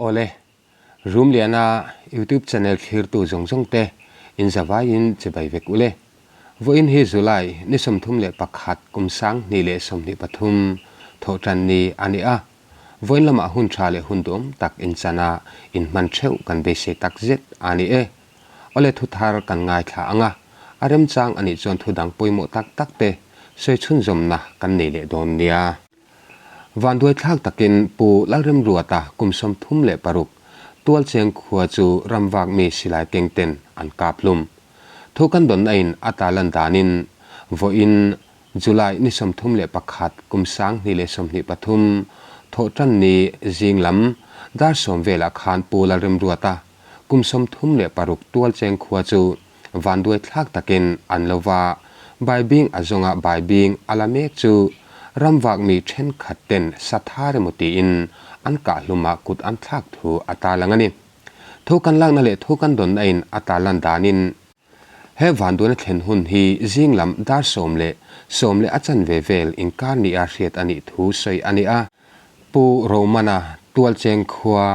Awle, Rumliana YouTube channel thlirtu zawng zawng te in zavaiin chibai vek ule. Vawiin hi July ni 31 kum 2023 thawhtan ni a ni a. Vawiin lamah hun tha leh hun duhawm tak in chan a in hman theuh kan beisei tak zet a ni e. Awle thu thar kan ngaithla ang a, a remchang a nih chuan thu dang pawimawh tak tak te sawi chhunzawmna kan nei leh dawn nia. Vanduaithlak takin Pu Lalremruata kum 36 Tualcheng khua chu ramvak mi silai keng ten an kap hlum. Thu kan dawnna in a tarlan danin vawiin July ni 31 kum 2023 thawhtan ni zing lam dar 10 velah khan Pu Lalremruata kum 36 Tualcheng khua chu vanduaithlak takin an lo va, Baibing a zawnga Baibing a la mek chu ramvak mi thenkhat ten satha emaw tiin an kah hlumah kut an thlak thu a tarlang a ni. Thu kan lakna leh thu kan dawnna in a tarlan danin he vanduaina thlen hun hi zing lam dar 10 leh 10 leh a chanve vel inkar nia hriat a nih thu sawi a ni a. Pu Romana Tualcheng khua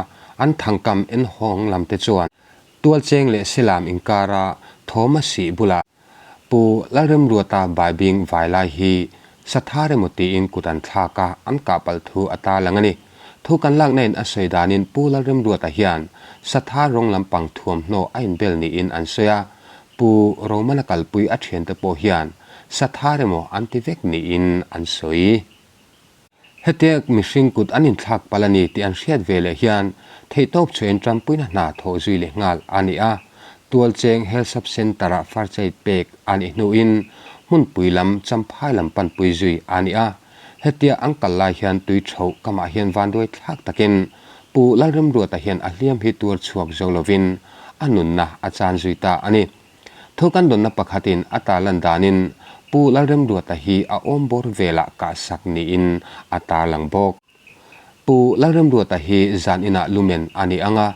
an thangkam enhawng lam te chuan Tualcheng leh Selam inkara Thawma sih bulah Pu Lalremruata Baibing vai lai hi Sathar emaw tiin kut an thlak a, an kah palh thu a tarlang a ni. Thu kan lakna in a sawi danin Pu Lalremruata hian Sathar rawng lampang thuamhnaw a inbel niin an sawi a, Pu Romana kalpui a thiante pawh hian Sathar emaw an ti vek niin an sawi. Hetiang mihring kut an inthlak palh a ni tih an hriat ve leh hian theihtawp chhuahin Trumpuina hna thawh zui leh nghal a ni a. Tualcheng Health Sub Centre-ah Farchait pek a nih hnuin hmunpui lam Champhai lam panpui zui a ni a. Hetia an kal lai hian tui ṭhoh kamah hian vanduai thlak takin Pu Lalremruata hian a hliam hi tuar chhuak zo lovin a nunna a chan zui ta a ni. Thu kan dawnna pakhatin a tarlan danin Pu Lalremruata hi a awm bawr velah kahsak niin a tarlang bawk. Pu Lalremruata hi zan inah lumen a ni ang a,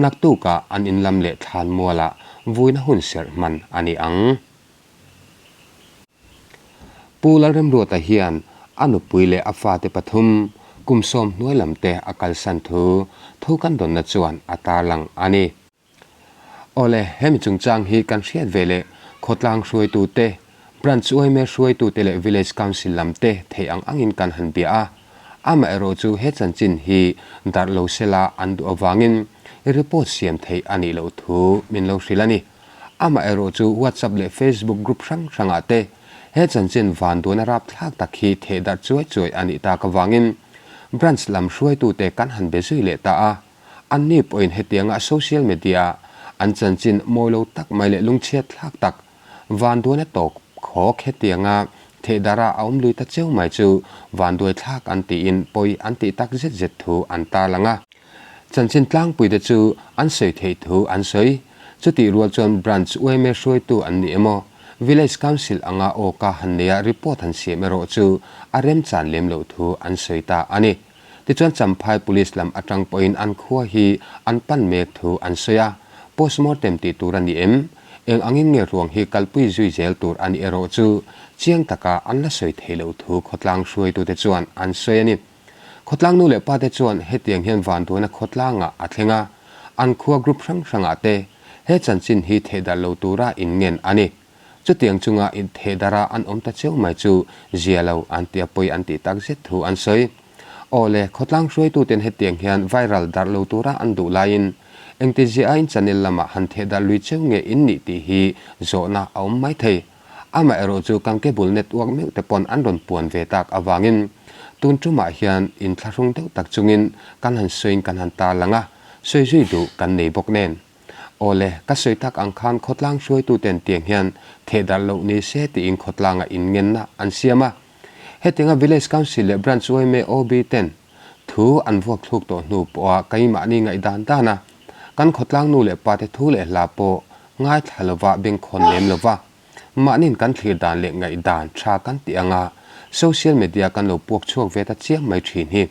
naktukah an inlam leh thlan mualah vuina hun serh hman a ni ang. Pu Lalremruata hian a nupui leh a fate pathum kum 10 hnuai lamte a kalsan thu thu kan dawnna chuan a tarlang a ni. Awle, hemi chungchang hi kan hriat ve leh khawtlang hruaitute, Branch yma hruaitute leh Village Council lam te theih ang angin kan han bia a. Amaherawh chu he chanchin hi darh lo sela an duh avangin report siam theih a nih loh thu min lo hrilh a ni. Amaherawh chu WhatsApp leh Facebook group hrang hrangah te he chanchin vanduana rapthlak tak hi theh darh chuai chuai a nih tak avangin Branch lam hruaitute kan han be zui leh ta a. Anni pawhin hetianga social media an chanchin mawi lo tak mai leh lungchhiat thlak tak vanduaina tawk khawk hetianga thehdara a awm lui ta cheu mai chu vanduai thlak an tiin pawi an tih tak zet zet thu an tarlang a. Chanchin tlangpuite chu an sawi theih thu an sawi. Chutih rual chuan Branch yma hruaitu an ni emaw, Village Council anga awka han neia report han siam erawh chu a remchan lem loh thu an sawi ta a ni. Tichuan Champhai Police lam atang pawhin an khua hi an pan mek thu an sawi a, postmortem tih tur a ni em? Eng angin nge ruang hi kalpui zui zel tur a nih erawh chu chiang taka an la sawi theih loh thu khawtlang hruaitute chuan an sawi a ni. Khawtlang nu leh pate chuan hetiang hian vanduaina khawtlangah a thleng a, an khua group hrang hrangah te he chanchin hi thehdarh lo tura inngen a ni. Chutiang chunga inthehdarh a an awm ta cheu mai chu zia lo an tia pawi an tih tak zet thu an sawi. Aw le, khawtlang hruaituten hetiang hian viral darh lo tura an duh laiin engti zia a in channel lamah han thehdarh lui cheu nge in nih tih hi zawhna a awm mai thei. Amaherawh chu kan cable network meuh te pawn an rawn puan ve tak avangin tun tumah hian inthlahrung deuh tak chungin kan han sawiin kan han tarlang a, sawi zui duh kan nei bawk nen. Awle, ka sawi tak ang khan khawtlang hruaituten tiang hian thehdarh loh ni se tiin khawtlanga inngenna an siam a. Hetianga Village Council leh Branch yma OB ten thu an vuak thluk tawh hnu pawha keimahni ngaihdan dana kan khawtlang nu leh pate thu leh hla pawh ngaithla lova bengkhawn lem lova mahnin kan thlir dan leh ngaihdan tha kan tih anga social media kan lo puak chhuak ve ta chiam mai thin hi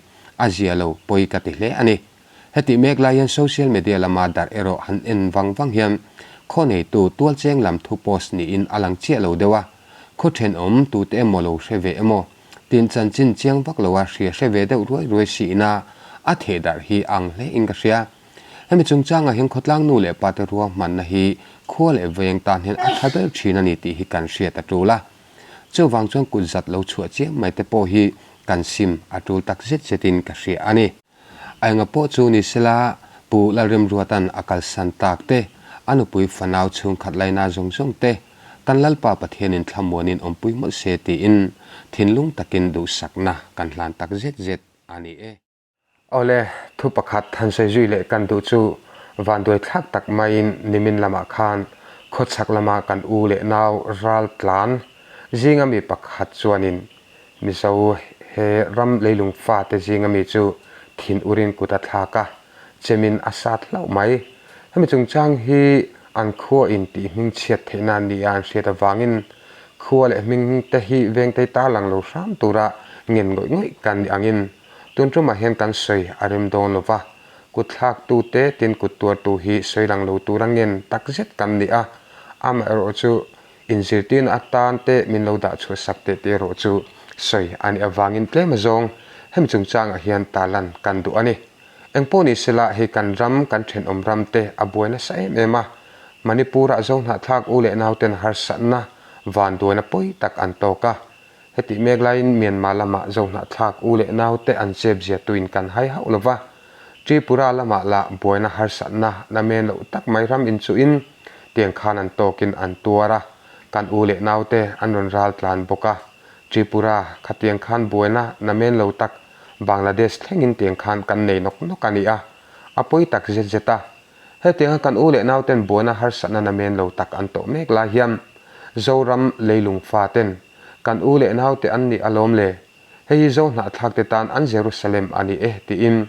a zia lo pawi ka ti hle a ni. Hetih mek lai hian social media lama darh erawh han en vang vang hian khaw neitu tualcheng lam thu post niin a lang chiah lo deuh a, khaw thenawm tute emaw lo hre ve emaw tin chanchin chiang vak loa hria hre ve deuh ruai ruai siin a a theh darh hi a ang hle in ka hria. Hemi chungchangah hian khawtlang nu leh pate ruahmanna hi khua leh veng tan hian a tha ber thin a ni tih hi kan hriat a tul a. Chuvang chuan kut zat lo chhuah chiam mai te pawh hi kan sim a tul tak zet zetin ka hria a ni. A enga pawh chu ni sela Pu Lalremruata'n a kalsan tak te, a nupui fanau chhungkhat laina zawng zawng te, kan Lalpa Pathianin thlamuanin awmpui mawlh se tiin thinlung takin duhsakna kan hlan tak zet zet a ni e. Awle, thu pakhat han sawi zui leh kan duh chu vanduai thlak tak maiin nimin lamah khan khawchhak lama kan u leh nau ral tlan zinga mi pakhat chuanin Mizo he ram leilung fate zinga mi chu thin urin kut a thlak a, chemin a sat hlauh mai. Hemi chungchang hi an khua in tih hming chhiat theihna an nia an hriat avangin khua leh hming te hi vengtei tarlang lo hram tura ngen ngawih ngawih kan nih angin Tun tumah hian kan sawi a rem dawn lo va, kut thlaktute tin kut tuartu hi sawi lang lo tura ngen tak zet kan ni a, amaherawh chu inzirtirna atan te min lo dah chhuah sak teh tih erawh chu sawi a nih avangin tlem azawng hemi chungchangah hian tarlan kan duh a ni. Engpawh ni sela hei kan ram kan thenawm ram te a buai nasa em em a, Manipur-ah Zohnahthlak u leh nauten harsatna vanduaina pawi tak an tawk a, Hetih mek laiin Myanmar lamah Zohnahthlak u leh naute an chep zia tuin kan hai hauh lo va, Tripura lamah lah buaina harsatna namen loh tak mai ram inchuhin tiang khan an tawkin an tuar a, kan u leh naute an rawn ral tlan bawk a, Tripura khatiang khan buaina namen lo tak Bangladesh thlengin tiang khan kan nei nawk nawk a ni a, a pawi tak zet zet a. Hetianga kan u leh nauten buaina harsatna namen lo tak an tawh mek lai hian Zoram leilung faten kan u leh naute an nih alawm le, hei hi Zo hnahthlakte tan an Jerusalem a ni e tiin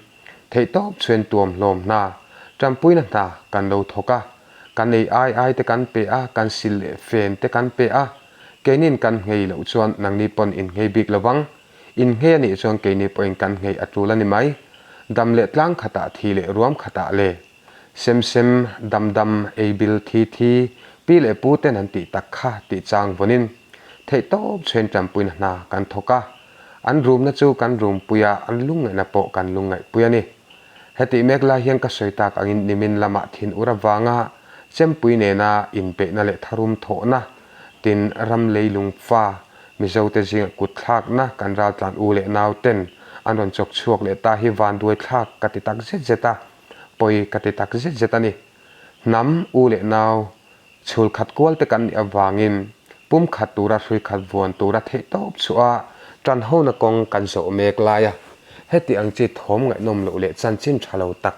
theihtawp chuen tuam hlawm hna, tanpuina hna kan lo thawk a, kan ei ai ai te kan pe a, kan sil leh fen te kan pe a, keinin kan nghei loh chuan nangni pawn in nghei bik lovang, in nghei a nih chuan keini pawhin kan nghei a tul a ni mai, dam leh tlang khatah thi leh ruam khatah le. Sem sem, dam dam, ei bil thi thi, pi leh pu ten an tih tak kha tih chang vawnin theihtawp chhen tanpuina hna kan thawk a, an rumna chu kan rumpui a, an lungngaihna pawh kan lungngaihpui a ni. Hetih mek lai hian ka sawi tak angin nimin lamah thin ur avanga chempui nena inbeihna leh tharum thawhna, tin ram leilung fa Mizote zingah kut thlakna kan raltlan u leh nau ten an rawn chawk chhuak leh ta hi vanduai thlak ka ti tak zet zet a. Pawi ka ti tak zet zet a ni. Hnam, u leh nau, chhul khat kual te kan nih avangin pum khat tura hrui khat vuan tura theih tawp chhuah a tan hona kawng kan zawh mek lai a. Heti ang chi thawm ngaihnawm loh leh chanchin tha lo tak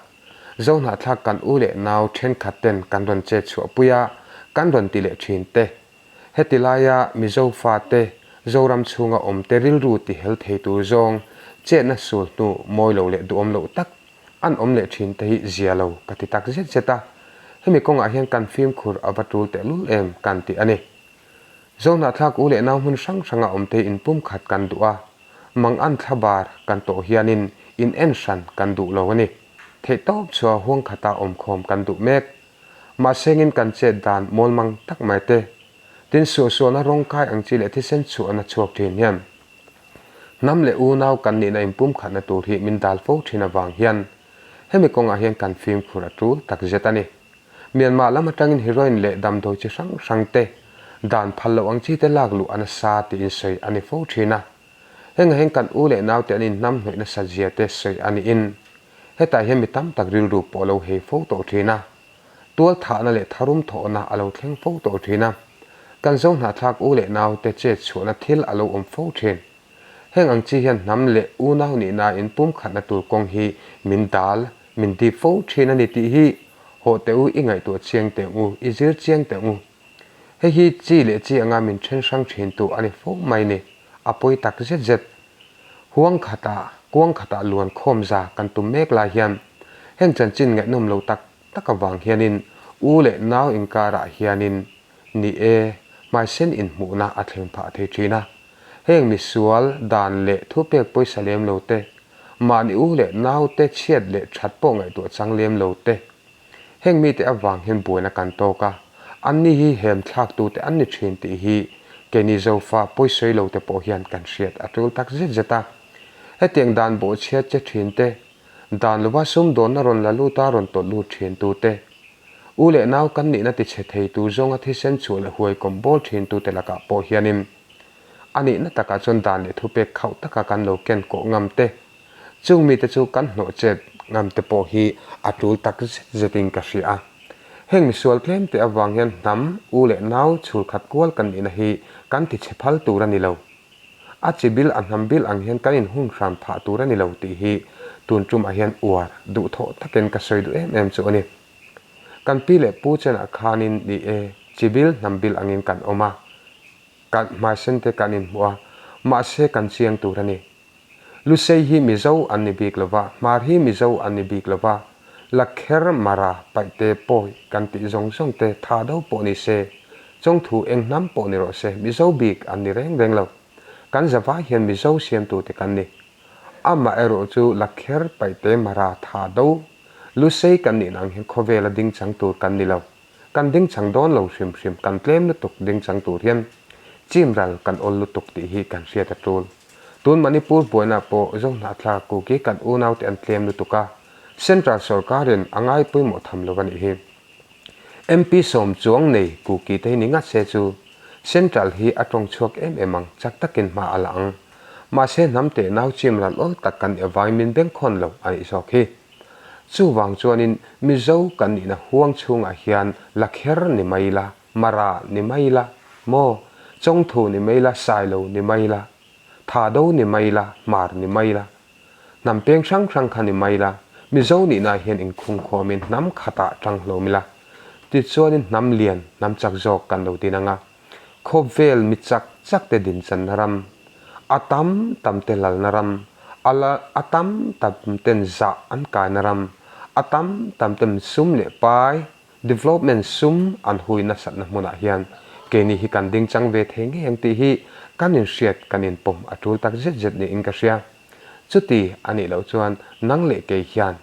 Zohnahthlak kan u leh nau thenkhat ten kan rawn chet chhuahpui a, kan rawn ti leh thin te. Heti laia Mizo fate Zoram chhunga awmte rilru ti hel thei tur zawng chetna sul hnu mawi lo leh duhawm loh tak An awm leh thin te hi zia lo ka ti tak zet zet a, hemi kawngah hian kan fimkhur a va tul tehlul em kan ti a ni. Zohnahthlak u leh nau hmun hrang hranga awm te inpum khat kan duh a, mang an thla bar kan tawh hianin in en hran kan duh lo a ni. Theihtawp chhuah huang khata awmkhawm kan duh mek. Mahsengin kan chet dan mawlmang tak mai te, tin suahsualna rawngkai ang chi leh thisen chhuahna chhuak thin hian Hnam leh unau kan nihna inpumkhatna tur hi min dal fo thin avang hian hemi kawngah hian kan fimkhur a tul tak zet a ni. Myanmar lam atangin heroin leh damdawi chi hrang hrang te dan phal loh ang chi te lak luh a nasa tiin sawi a ni fo thin a. Hengah hian kan u leh naute an inhnam hnawih nasat zia te sawi a niin hetah hian mi tam tak rilru pawh a lo hei fo tawh thin a. Tual thahna leh tharum thawhna a lo thleng fo tawh thin a, kan zo hnahthlak u leh naute chet chhuahna thil a lo awm fo thin. Heng ang chi hian hnam leh unau nihna in pumkhatna tur kawng hi min dal, min dip fo thin a ni tih hi hawh teh u i ngaihtuah chiang teh ang u, i zir chiang teh ang u. Hei hi chi leh chi anga min then hrang thin tu a ni fo mai ni, a pawi tak zet zet. Huang khatah, kuang khatah luan khawm za kan tum mek lai hian heng chanchin ngaihnawm lo tak tak avang hianin u leh nau inkarah hianin ni e, hmaisen inhmuhna a thleng phah thei thin a. Heng misual dan leh thupek pawisa lem lo te, mahni u leh naute chhiat leh that pawh ngaihtuah chang lem lo te, Heng mite avang hian buaina kan tawk a, anni hi hem thlaktute an ni thin tih hi keini Zofa pawisawi lote pawh hian kan hriat a tul tak zet zet a. Hetiang dan bawhchhia che thin te, Dan lova sumdawnna rawn la lut a rawn tawlh lut thin tu te, u leh nau kan nihna tichhe thei tur zawnga thisen chhuah leh huai kawm bawl thin tu te lakah pawh hianin a nihna takah chuan dan leh thupek khauh taka kan lo ken kawh ngam te, chung mite chu kan hnawh chet ngam te pawh hi a tul tak zet zetin ka hria a. Heng misual tlem te avang hian hnam, u leh nau chhulkhat kual kan nihna hi kan tichhe phal tur a ni lo. A chi bil a hnam bil ang hian kan inhung hram phah tur a ni lo tih hi tun tumah hian uar duhthawh takin ka sawi duh em em chu a ni. Kan pi leh pu chenah khanin ni e, chi bil hnam bil angin kan awm a, kan hmaisen te kan inhmuh a, mahse kan chiang tur a ni. Lusei hi Mizo an ni bik lo va, Hmar hi Mizo an ni bik lo va, Lakher, Mara, Paihte, Pawi kan tih zawng zawng te tha do pawh ni se, Chawngthu eng hnam pawh ni rawh se, Mizo bik an ni reng reng lo. Kan zavai hian Mizo siamtute kan ni. Amaherawh chu Lakher, Paihte, Mara, tha do, Lusei kan nih nang hian khawvela ding chang tur kan ni lo. Kan ding chang dawn lo hrim hrim, kan tlem lutuk ding chang tur hian chim ral kan awl lutuk tih hi kan hriat a tul. Tun Manipur buaina pawh Zohnahthlak Kuki kan unaute an tlem lutuk a, Central sorkarin a ngai pawimawh tham lo a nih hi. MP sawm chuang nei Kuki te hi ni ngat se chu Central hi a tawng chhuak em em ang, chak takin hma a la ang. Mahse hnam teh nau chim ral awl tak kan nih avangin min bengkhawn lo a nih zawk hi. Chuvang chuanin Mizo kan nihna huang chhungah hian Lakher ni mai ila, Mara ni mai ila, maw? Chawngthu ni mai ila, Sailo ni mai ila, Thado ni mai ila, Hmar ni mai ila, hnam peng hrang hrang kha ni mai ila, Mizo nihna hian inkhungkhawmin hnam khatah tang hlawm ila. Tichuanin hnam lian, hnam chak zawk kan lo din anga. Khawvel mi chak chak te dinchanna ram, a tam tam te lalna ram, a la a tam tam ten zah an kaina ram, a tam tam ten sum leh pai, development sum an hui nasatna hmunah hian keini hi kan ding chang ve thei ngei ang tih hi kan inhriat kan inpawm a tul tak zet zet niin ka hria. Chuti a nih loh chuan nang leh kei hian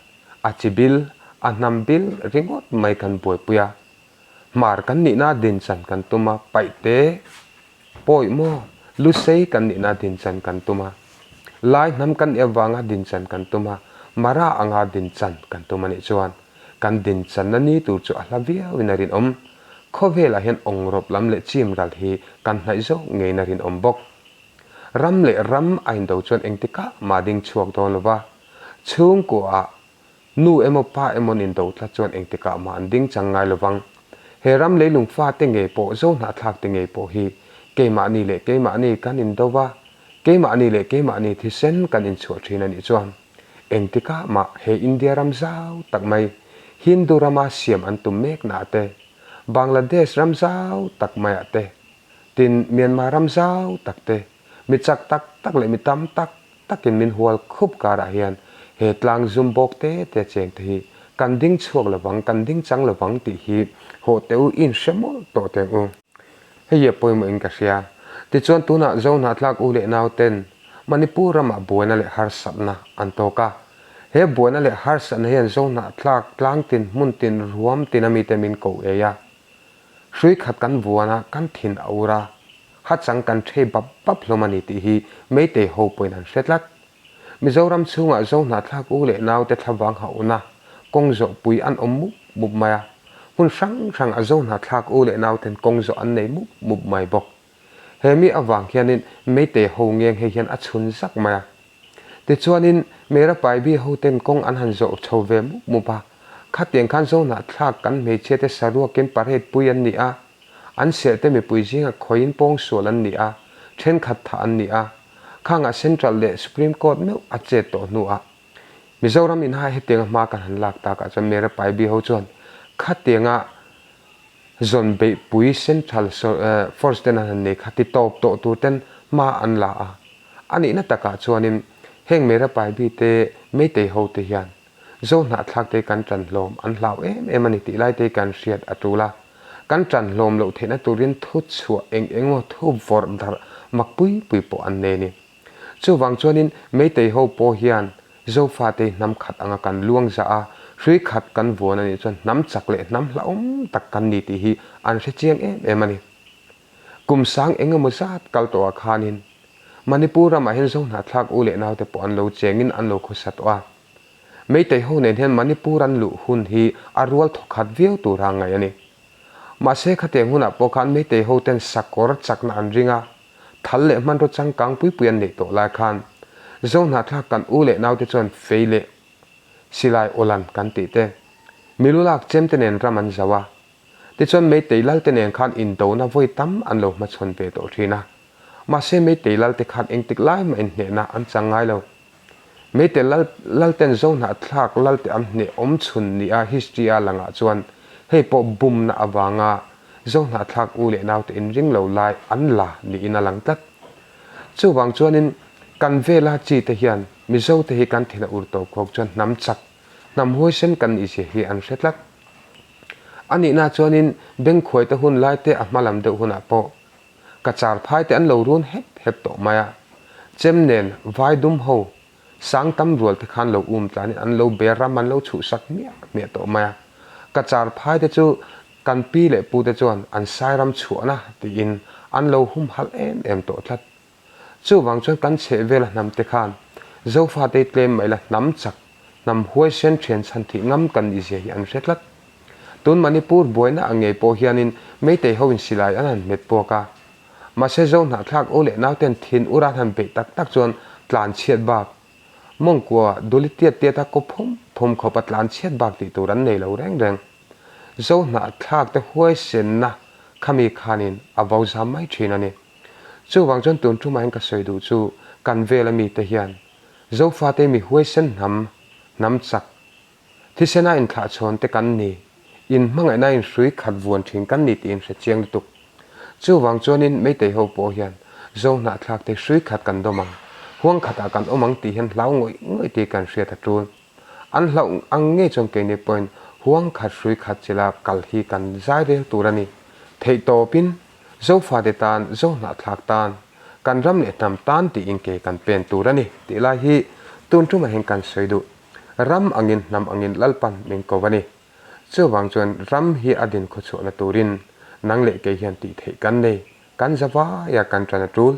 a chi bil, a hnam bil ringawt mai kan buaipui a, Hmar kan nihna dinchan kan tum a, Paihte pawi maw? Lusei kan nihna dinchan kan tum a, Lai hnam kan nih avanga dinchan kan tum a, Mara anga dinchan kan tum a nih chuan kan dinchanna ni tur chu a hla viauin a rinawm. Khawvelah hian awngrawp lam leh chim ral hi kan hnaih zawk ngeiin a rinawm bawk. Ram leh ram a indo chuan engtikah mah ding chhuak dawn lova, chhungkuaah Nu emaw pa emaw an indo tlat chuan engtikah mah an ding chang ngai lovang. He ram leilung fate ngei pawh, Zohnahthlak te ngei pawh hi keimahni leh keimahni kan indo va, keimahni leh keimahni thisen kan inchhuah thin a nih chuan engtikah mah he India ram zau tak mai Hindu rama siam an tum meknaah te, Bangladesh ram zau tak maiah te, tin Myanmar ram zau tak te, mi chak tak tak leh mi tam tak takin min hual khup karah hian he tlang zum bawk te te cheng te hi kan ding chhuak lovang, kan ding chang lovang tih hi hawh teh u, in hre mawlh tawh teh u. Hei hi a pawimawh in ka hria. Tichuan tunah Zohnahthlak u leh nau ten Manipur ramah buaina leh harsatna an tawk a. He buaina leh harsatna hian Zohnahthlak tlang tin hmun tin ruam tin a mite min ko ei a. Hrui khat kan vuan a, kan thin a ur a. Ha chang kan thei bap bap hlawm a ni tih hi Meitei ho pawhin an hre tlat. Mizoram chhungah Zohnahthlak u leh naute thlavang hauhna kawng zawh pui an awm mup mup mai a, hmun hrang hrang a Zohnahthlak u leh nauten kawng zawh an nei mup mup mai bawk. He mi avang hianin Meitei ho ngeng hei hian a chhun zak mai a. Tichuanin Mera Paibi hoten kawng an han zawh chho ve mup mup a, khatiang khan Zohnahthlak kan hmeichhiate saruakin parade pui an ni a, An serhte mipui zingah khawiin pawngsual an ni a, thenkhat thah an ni a. Khangah Central leh Supreme Court meuh a chet tawh hnuah Mizoram inha hetianga hma kan han lak takah chuan Mera Paibi ho chuan khatianga zawn beihpui Central Force ten an han nei kha ti tawp tawh tur ten hma an la a. A nihna takah chuanin heng Mera Paibi te Meitei ho te hian Zo hnahthlak te kan ṭan hlawm an hlau em em a ni tih lai te kan hriat a ṭul a. Kan ṭan hlawm loh theihna turin thu chhuah eng eng emaw thu vawrh darh mak pui pui pawh an nei a ni. Chuvang chuanin Meitei ho pawh hian Zofate hnam khat anga kan luang zah a, hrui khat kan vuan a nih chuan hnam chak leh hnam hlauhawm tak kan ni tih hi an hre chiang em em a ni. Kum sang eng emaw zat kal tawhah khanin Manipur ramah hian Zohnahthlak u leh naute pawh an lo chengin an lo khawsa tawh a. Meitei ho nen hian Manipur an luh hun hi a rual thawkhat viau tura ngaih a ni. Mahse khatiang hunah pawh khan Meitei ho ten sakawr chakna an ring a, thal leh hmanraw changkang pui pui an neih tawh lai khan Zohnahthlak kan u leh naute chuan fei leh silai awlan kan tih te, milu lak chem te nen ram an zauh a. Tichuan Meitei lal te nen khan indona vawi tam an lo hmachhawn ve tawh thin a. Mahse Meitei lal te khan engtik lai mah inhnehna an chang ngai lo. Meitei lal lal ten Zohnahthlak lal te an hneh awm chhun nia history a langah chuan hei pawh bumna avanga Zohnahthlak u leh naute inring lo lai an la niin a lang tlat. Chuvang chuanin kan vela chi te hian Mizo te hi kan thina ur tawp khawk chuan hnam chak, hnam huaisen kan nih zia hi an hre tlat. A nihna chuanin Bengkhuai te hun lai te a hma lam deuh hunah pawh ka char phai te an lo run hep hep tawh mai a, chem nen vai dum ho sang tam rual te khan lo um tlanin an lo ber ram an lo chhuhsak hmiah hmiah tawh mai a, ka char phai te chu kan pi leh pu te chuan an sairam chhuahna tiin an lo humhalh em em tawh tlat. Chuvang chuan kan chheh vela hnam te khan Zofate tlem mai la hnam chak, hnam huaisen thian chhan thih ngam kan nih zia hi an hre tlat. Tun Manipur buaina ang ngei pawh hianin Meitei ho in silai an han hmet puak a. Mahse Zo hnahthlak u leh nauten thin ur an han beih tak tak chuan tlan chhiat bak, mawngkua duli tiat tiat a kaw phum phum khawp a tlan chhiat bak tih tur an nei lo reng reng. Zo hnahthlak te huaisenna khami khanin a vo zam mai thin a ni. Chuvang chuan tun tumah hian ka sawi duh chu kan vela mite hian Zofate mi huaisen hnam, hnam chak, thisena inthlahchhawn te kan ni, inhmangaihna in hrui khat vuan thin kan ni tiin hre chiang lutuk. Chuvang chuanin Meitei ho pawh hian Zo hnahthlak te hrui khat kan dawm ang, huang khatah kan awm ang tih hian hlau ngawih ngawih tih kan hriat a tul. An hlauh ang ngei chuan keini pawhin huang khat hrui khat chila kal hi kan zai rel tur a ni. Theihtawpin Zofate tan, Zohnahthlak tan, kan ram leh hnam tan tiin ke kan pen tur a ni tih lai hi tun tumah hian kan sawi duh. Ram angin hnam angin Lalpan min ko a ni. Chuvang chuan ram hi a din khawchhuahna turin nang leh kei hian tih theih kan nei, kan za vaia kan ṭan a ṭul.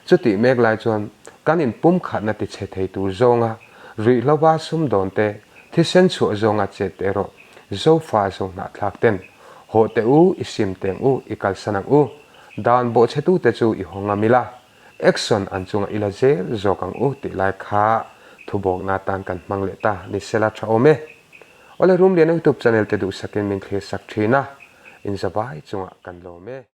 Chutih mek lai chuan kan inpumkhatna tichhe thei tur zawnga ruihhlova sumdawn te, thisen chhuah zawnga chet te erawh Zofa Zohnahthlak ten Haw teh u, i sim teng u, i kalsan ang u. Dan bawhchhetute chu i haw ngam ila, action an chunga ila zel zawk ang u tih lai kha thubawkna atan kan hmang leh ta ni sela tha awm e. Awle Rumliana YouTube channel te duhsakin min thlir sak thin a, inzavai chungah kan lawm e.